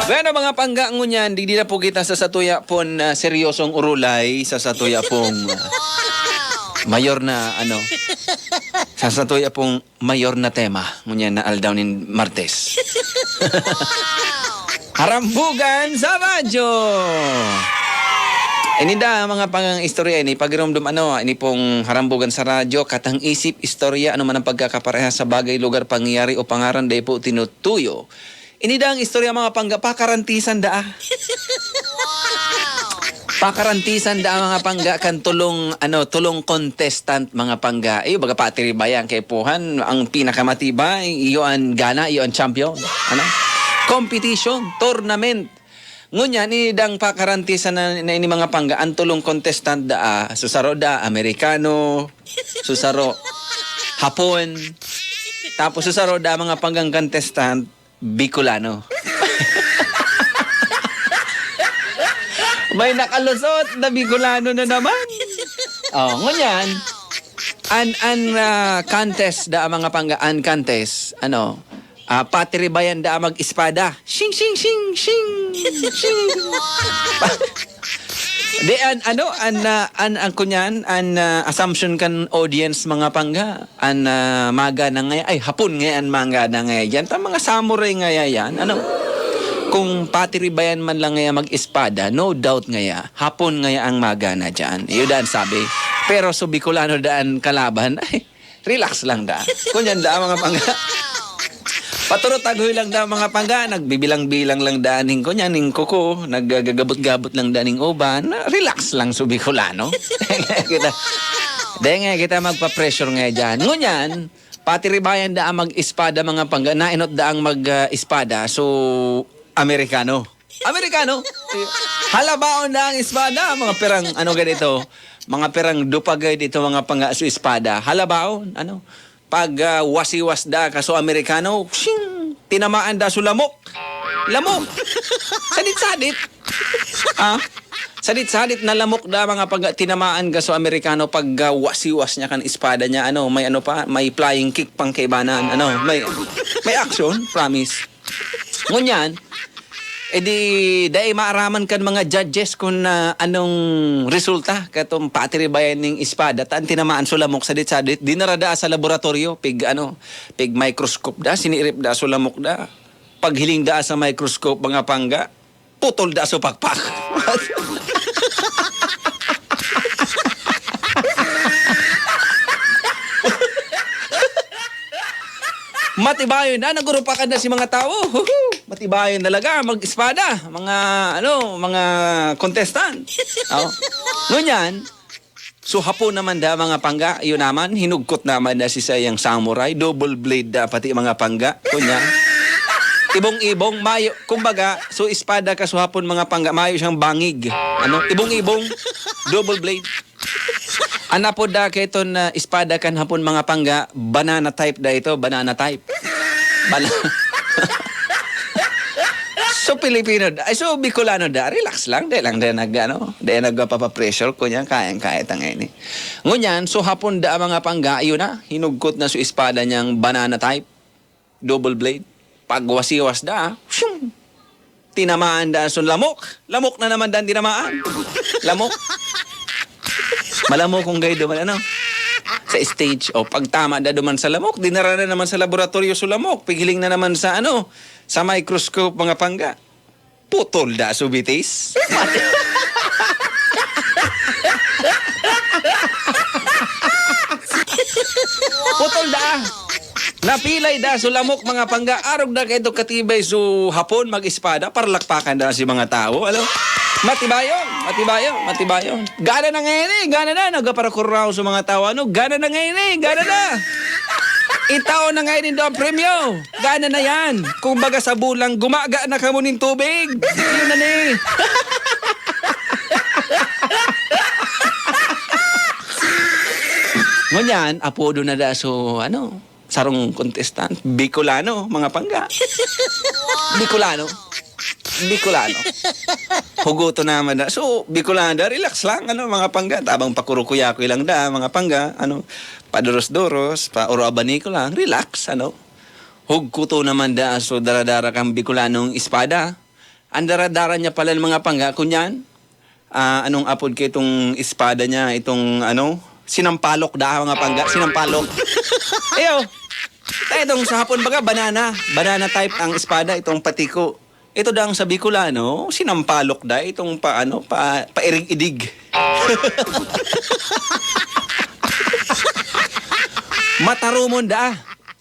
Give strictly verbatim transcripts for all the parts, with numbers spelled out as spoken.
Bueno, mga pangga, ngunyan, digdi na po kita sa satuya pon, ah, seryosong urulay, sa satuya pong, ah, mayor na, ano, sa satuya pong mayor na tema, ngunyan na aldaw nin Martes. Harambugan sa radyo! Ini da, mga pangang istorya, ini pagirumdum, ano, ini pong harambugan sa radyo, katang isip, istorya, ano man ang pagkakaparehas sa bagay, lugar, pangyayari o pangaran, dai po tinutuyo. Ini da ang istorya, mga pangga, pakarantisan da, ah. Pakarantisan da, mga pangga, kan tulong, ano, tulong contestant, mga pangga. Iyo, baga patiribayan kaipuhan, ang pinakamatibay, iyo ang gana, iyo ang champion. Ano? Competition, tournament. Ngunyan, ini dang pakarantisan na, na ini, mga pangga, ang tulong contestant da, ah, susaro da, Amerikano, susaro, Hapon, tapos susaro da, mga panggang contestant, Bicolano. May nakalusot na Bicolano na naman. Oh, ngunyan, an, an, ah, contest da, mga pangga, an contest, ano, ah, patiribayan da mag-espada. Shing, shing, shing, shing, shing. Di an, ano, an, ah, an, an kunyan, an, ah, assumption kan audience, mga pangga, an, ah, magana ngaya, ay, Hapon ngaya an magana ngaya diyan. Ta mga samurai ngaya yan, ano? Kung patiribayan man lang ngaya mag-espada, no doubt ngaya, Hapon ngaya ang magana diyan. Iyo daan sabi. Pero so Bicolano daan kalaban, ay, relax lang da. Kunyan da, mga pangga. Paturot agoy lang da, mga pangga. Nagbibilang-bilang lang da ning kunyan, ning kuko. Naggagabot-gabot lang da ning uban. Relax lang, so Bicolano. Kita, dai nga kita magpa-pressure nga dyan. Ngunyan, patiribayan da ang mag-espada, mga pangga. Nainot da ang mag-espada. So, Amerikano. Amerikano. Halabaon na ang espada, mga perang, ano, ganito, mga perang dupagay dito, mga panga-, so espada. Halabaon, ano, pag, ah, wasiwas da ka so Amerikano, shing! Tinamaan da so lamok. Lamok! Sadit-sadit. Ah? Sadit-sadit na lamok da, mga pag tinamaan ka so Amerikano, pag, ah, wasiwas niya kan espada niya, ano, may ano pa, may flying kick pang kaibanan, ano, may, may action, promise. Ngunyan, eh, di, dai maaraman kan mga judges kun, ah, anong resulta katong patiribayan ning espada ta an tinamaan so lamok sadit-sadit, dinara daa sa laboratoryo, pig, ano, pig microscope da, sinirip da so lamok da. Paghiling da sa microscope, mga pangga, putol da so pakpak. Matibayon na, nagurupakan na si mga tawo. Huhu! Matibayon talaga mag-espada, mga, ano, mga contestant. Oh. Ngunyan, so Hapon naman da, mga pangga, yun naman, hinugkot naman na si sayang samurai, double blade da, pati mga pangga, kunya. Ibong-ibong, mayo, kumbaga, so espada ka so Hapon, mga pangga, mayo siyang bangig. Ano? Ibong-ibong, double blade. An apod da kaiton na espada kan Hapon, mga pangga, banana type da ito, banana type. Bana-, so, Pilipino da, ay, so, Bicolano da, relax lang, di lang, di nag, ano, di nagpapa-pressure, kunya, kayang-kaya ta ngayon eh. Ngunyan, so, Hapon da, mga pangga, ayun na, hinugkot na so espada niyang banana type. Double blade. Pagwasiwas da, shum! Tinamaan da sun lamok. Lamok na naman dan tinamaan. Lamok. Malamok kung gay duman, ano? Sa stage. O, pagtama da duman sa lamok, dinara na naman sa laboratorio sa lamok. Pighiling na naman sa, ano, sa microscope, mga pangga. Putol da so bitis. Putol da. Napilay da so lamok, mga pangga. Arog da kaito katibay so Hapon mag-espada, parlakpakan da si mga tawo. Ano? Matibayon, matibayon, matibayon. Gana na ngayon eh, gana na. Nagpaparakuraw sa mga tawo. Ano? Gana na ngayon eh, gana na. Itao na ngayon indo ang premyo. Gana na yan. Kumbaga sa bulang, gumaga na kamo nin tubig. Yun na ni. Ngunyan, apodo na da so, ano, sarong contestant, Bicolano, mga pangga. Bicolano. Bicolano. Hugoto naman na. So, Bicolano, relax lang, ano, mga pangga. Tabang pakurukuyakoy lang da, mga pangga, ano, paduros-duros, pa oro abaniko lang, relax, ano. Hugkuto naman da so daradara kan Bicolanong espada. Ang daradara niya pala, mga pangga, kunyan, ah, anong apod ka itong espada niya, itong ano, sinampalok da, mga pangga, sinampalok. Iyo, ta itong sa Hapon baga, banana, banana type ang espada, itong patiko. Ito dang sa Bicolano, sinampalok da, itong pa, ano, pa, pairig-idig. Matarumon da.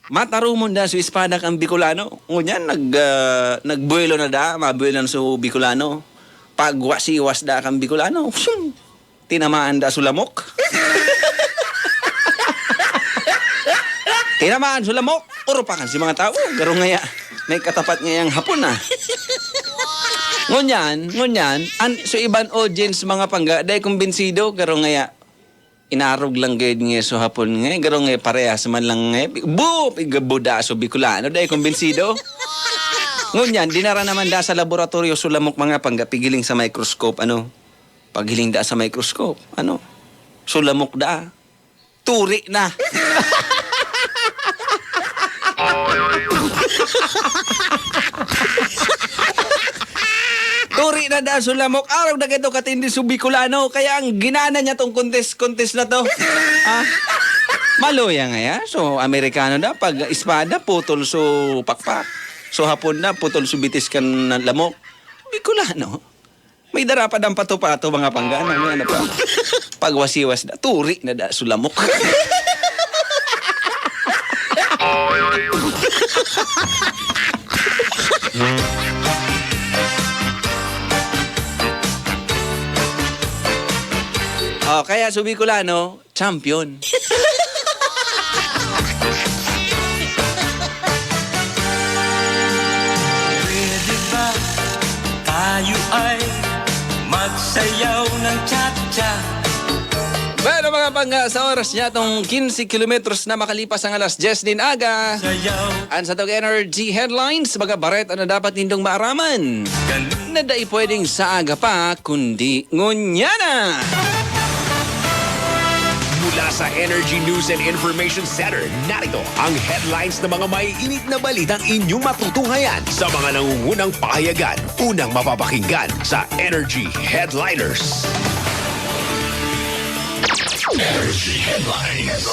Matarumon da so espada kan Bicolano. Ngunyan, nag, ah, nagbuwelo na da, mabuwelan so Bicolano. Pagwasiwas da kan Bicolano, shum! Tinamaan da so lamok. Tinamaan so lamok. Urupakan si mga tawo. Garo ngaya, may katapat ngayang Hapon na. Ngunyan, ngunyan, an, so iban audience, mga pangga, dai kumbinsido, garo ngaya, inarog lang gayud nga so Hapon nga, garo nga parehas man lang nga, bu, igabuda so Bicolano, dai kumbinsido. Ngunyan, dinara naman da sa laboratorio so lamok, mga pangga, pighiling sa microscope, ano? Paghiling da sa microscope, ano? So lamok da. Turi na. Turi na da so lamok. Arog na kaito katindi so Bicolano. Kaya ang ginana niya tong contest-contest na to. Ah, maluya ngaya. So, Amerikano da, pag espada, putol so pakpak. So, Hapon na, putol so bitis kan lamok. Bicolano. May dara pa dang pato-pato, mga pangga, ano, ano pa? Pagwasiwas na, turi na da so lamok. Oh, kaya so Bicolano, champion. Pwede ba tayo ay magsayaw ng cha-cha? Bueno, mga pangga, sa oras niya, itong quince kilometros na makalipas ang alas dyes nin aga. Sayaw. An satong Energy Headlines, mga bareta na dapat nindong maaraman. Ganun. Na dai pwedeng sa aga pa, kundi ngunyan na! Mula sa Energy News and Information Center, narito ang headlines ng mga maiinit na balitang inyong matutunghayan sa mga nangungunang pahayagan. Unang mapapakinggan sa Energy Headliners. Energy Headlines.